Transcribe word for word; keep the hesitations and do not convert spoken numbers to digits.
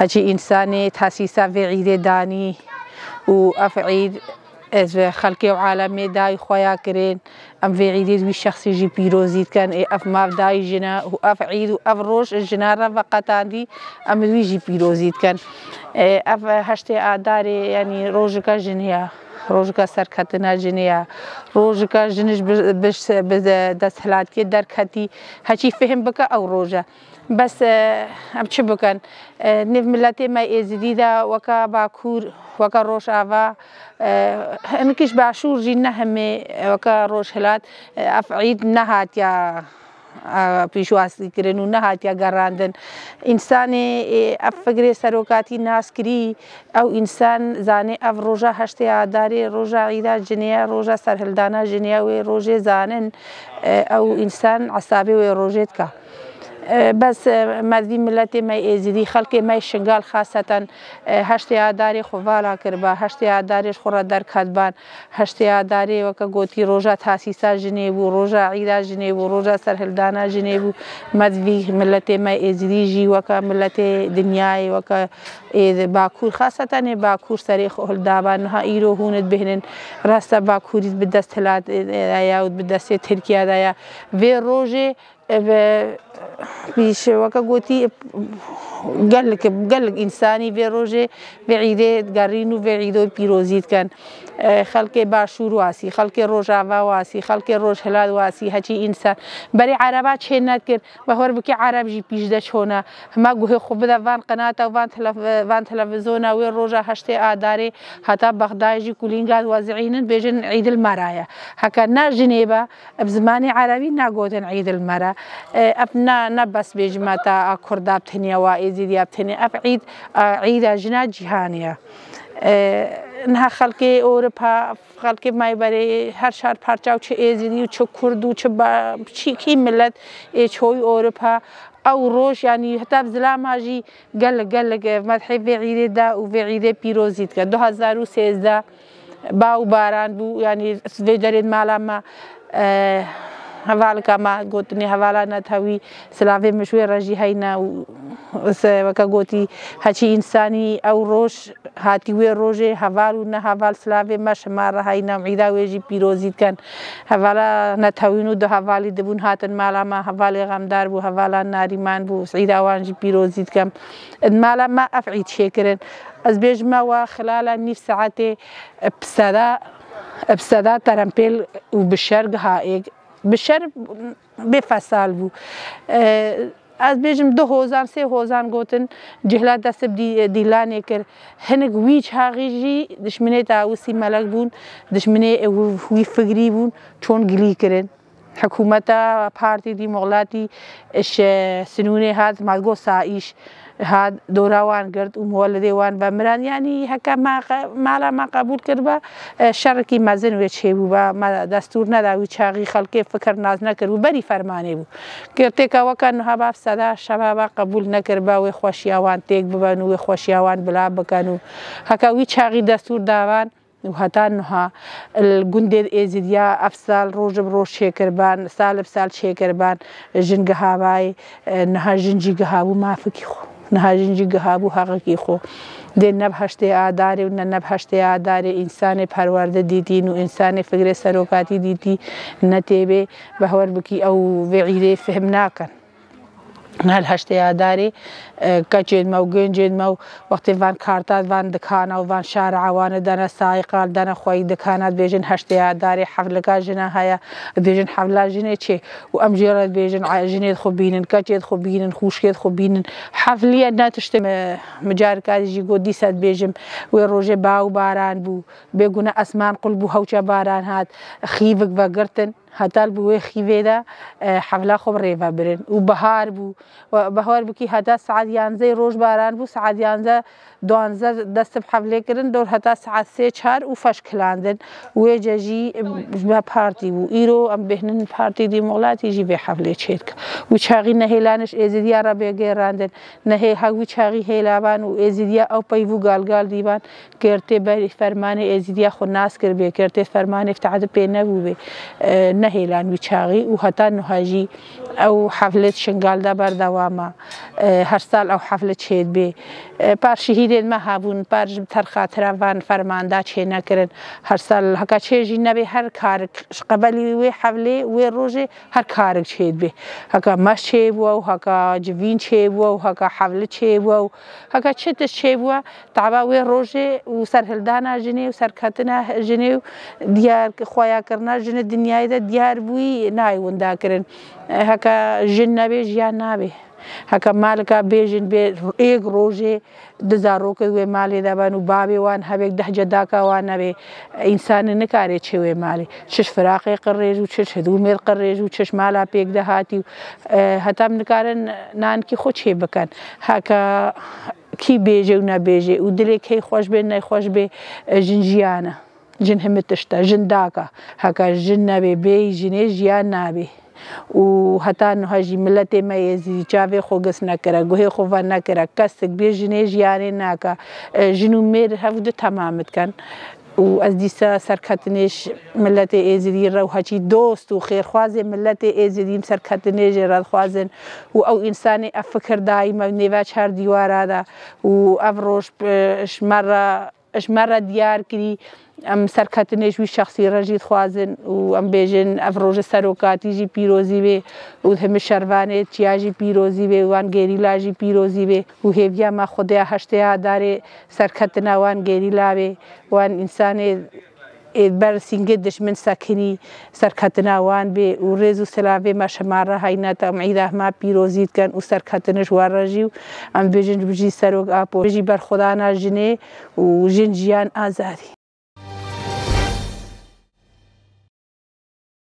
Heçî însanê tesîsa vê îdê danî û ev îd ez xelkê û alemê dayî xwe ya kirin. Em vê îdê wî şexsî jî pîrozî dikin. Ê ev mav dayî jin e û ev îd û ev roj jina re veqetandî, em wî jî pîrozî dikin. Ê ev heştê Adarê, yanî rojika jinê ye, rojika serketina jinê ye, rojika jin ji bi, bi, bi desthilatiyê derketî, heçî fihim bike ew roj e. Bes, e, em çi bikin? E, nêv miletê me Êzidî de weke Bakur, weke Rojava, e, hinek ji Başûr jî ne hemê weke Rojhilat, e, ev îd nehatiya, e, pêşwazî kirin û nehatiya gerandin. Însanê, e, ev fikrê serokatî nas kirî, ew însan zanê ev roja heştê Adarê, roja îda jinê ye, roja serhildana jinê ye, wê rojê zanin, e, ew însan esabê wê rojê dike. E, bes, e, me divî miletê me Êzidî, xelkê me Şingal xaseten, e, heştê Adarê xwe vala kiriba, heştê Adarê ji xwe re derketban, heştê Adarê weke gotî roja tasîsa jinê bû, roja îda jinê bû, roja serhildana jinê bû. Me divî miletê me Êzidî jî weke miletê dinyayê, weke ê Bakur, xaseten ê Bakur serê xwe hildaban. Niha îro hûn dibêhnin, rasta Bakurî bi dest hilat, e, e, ya û bi destê Tirkiye de ya. Vê rojê Ebe, pîş, weke gotî, gelek, gelek însanî vê rojê, vê îdê digerîn û vê îdo pîrozî dikin. E, xelkê Başûr wasî, xelkê Rojava wasî, xelkê Rojhilat wasî, heçî însan. Berê Ereba çê nekir, behwer bikî Ereb jî pîş de çona. Hema guhê xwe bide van qenata, van telef-, van televîzyona wê roja heştê Adarê, heta Bexdayê jî kulînga dwazînin, bêjin Îdil Mera ye. Heke ne jinê be, Bi zimanê erebî nagotin Îd il Mera. E, ev ne, ne bes bêjime te a Kurda bi tenê, wa Êzîdiya bi tenê. Ev Îd, e, Îda jina cîhanê ye. E, niha xelkê Ewropa, xelkê mayberê her çar parça û çi Êzîdî û çi Kurd û çi ba-, çi kî milet ê çoyî Ewropa ew roj, yanî heta bi zilama jî gelek, gelek, e, medhê vê Îdê de û vê Îdê pîrozî dike. Du hezar û sêzdeh Ba û baran bû, yanî vê derê mala me, e, hevalika me gotinê hevala netewî, silavê min ji wê re jî heyne û se-, weke gotî heçî însanî ew roj hatî wê rojê heval û neheval silavê me ji me re heyne û îda wê jî pîrozî dikin. Hevala netewî nû du hevalî dibûn hatin mala me, hevalê xemdar bû, hevala Narîman bû, îda wan jî pîrozî dikim. Di mala me ev îd çêkirin. Ez bêjime we xilala nîv saetê bi seda, bi seda terempêl û bi şer giha êk, bi şer bê fesal bû. E, ez bêjim du hozan, sê hozan gotin, cihla dest bi dî-, dîlanê kir. Hinek wî çaxî jî dişminê Tawisî Melek bûn, dişminê wî fikrî bûn, çon gilî kirin. Hikûmeta Partî Demokratî ji Sinûnê hat, ma got Saîş hat, dora wan girt û muwelidê wan vemiran. Yanî heke me qe-, mala me qebûl kiriba, e, şerekî mezin wê çêbûba. Me destûr neda wî çaxî xelkê fikir nas nekiribû, berî fermanê bû. Girtêka weke niha ba bi seda şebaba qebûl nekiriba wê xweşiya wan têk biben û wê xweşiya wan bila bikin û heke wî çaxî destûr davan, û heta niha li gundê Êzidiya ev sal roj bi roj çêkiriban, sal bi sal çêkiriban, jin gihabayê, e, niha jin jî gihabû mafekî xwe. Niha jin jî gihabû heqekî xwe. Dê ne bi heştê Adarê û ne, ne bi heştê Adarê însanê perwerde dîtîn û însanê fikrê serokatî dîtî ne têbê behwer bikî ew vê Îdê fihim nakin. Hel heştê Adarê, e, keçên me û gencên me û wextê van karta, van dikana û van şara wane dene saîqa, dene xweyî dikana, dibêjin heştê Adarê hevlika jina heye, dibêjin hevla jinê çê û em jê re dibêjin, e, jinê xwe bînin, keçê xwe bînin, xûşkê xwe bînin. Hevliye ne tiştê me, mi carika jî got dîsa dibêjim, wê rojê ba û baran bû, bêgune esman qul bû, hewça baran hat, xîvik vegirtin. Heta li bi wê xîvê de, e, hevla xwe bi rê ve birin û bihar bû. We, bihar bikî heta saet yanzeyê roj baran bû, saet yanze, duanze dest bi hevlê kirin, dor heta saet sê çar û feş kilandin. Wê ce jî, e, me partî bû. Îro em bêhnin Partî Demokratî jî vê hevlê çêdike. Wî çaxî nehêlan ji Êzidiya re bê gêrandin. Nehê-, ha wî çaxî hêlavan û Êzidiya ew peyv û galgal dîvan. Girtê berî fermanê Êzidiya xwe nas kiribê, girtê fermanê tehdî pê nebûbê. E, nehêlan wî çaxî û heta nuha jî ew heflet Şingal de berdewam e. E, her sal ew heflet çêdibê. E, par şehîdên me hebûn, par ji terxatira van fermanda çênekirin. Her sal heka çê jî nebê her karik ji qebelî wê heflê, wê rojê her karik çêdibê. Heka meş çêbû ew, heka civîn çêbû ew, heka heflet çêbû ew, heka çi tişt çêbû, taba wê rojê û serhildana jinê û serketina jinê û diyar xweyakirina jinê dinyayê de diyar bûyî nayê winda kirin. Heke jin nebê, jiyan nabê. Heke malika bê jin bê êk rojê du zarokê wê malê de ben û babê wan hebêk deh cedaka wan nebê, însanê nikarê çê wê malê. Çiş firaqê qirêj û çiş hidûmêr qirêj û çiş mala pêk de hatî û, e, heta em nikarin nankî xwe çê bikin. Heke kî bêje û nebêje û dilê key xweş bê, neyxweş bê, e, jin jiyan e. Jin himi tişt e, jin dak e. Heke jin nebê, bêyî jinê jiyan nabê. Û heta niha jî miletê me yê zî çavê xwe girs nekire, guhê xwe venekire. Kesik bê jinê jiyanê nake. E, jin û mêr hev di temam dikin. Û ez dîsa serketinê ji miletê Êzidî re û heçî dost û xêrxwazê miletê Êzidî serketinê jê re dixwazin. Û ew însanê ev fikir dayî me nêve çar dîwara de û ev roj, e, ji me re, ji me re diyar kirî. Em serketinê ji wî şexsî re jî dixwazin û em bêjin ev roje serokatî jî pîrozî bê û hemî şervanê çiya jî pîrozî bê, wan gerîla jî pîrozî bê û hêviya me Xwedê heştê Adarê serketina wan gerîla bê, wan însanê ê ber sîngê dijmin sekinî, serketina wan bê û rêz û silavê me ji hema re heyne te em îda hema pîrozî dikin û serketiniş we re jî û em bêjin bijî serok Apo, bijî berxwedana jinê û jin jiyan azadî.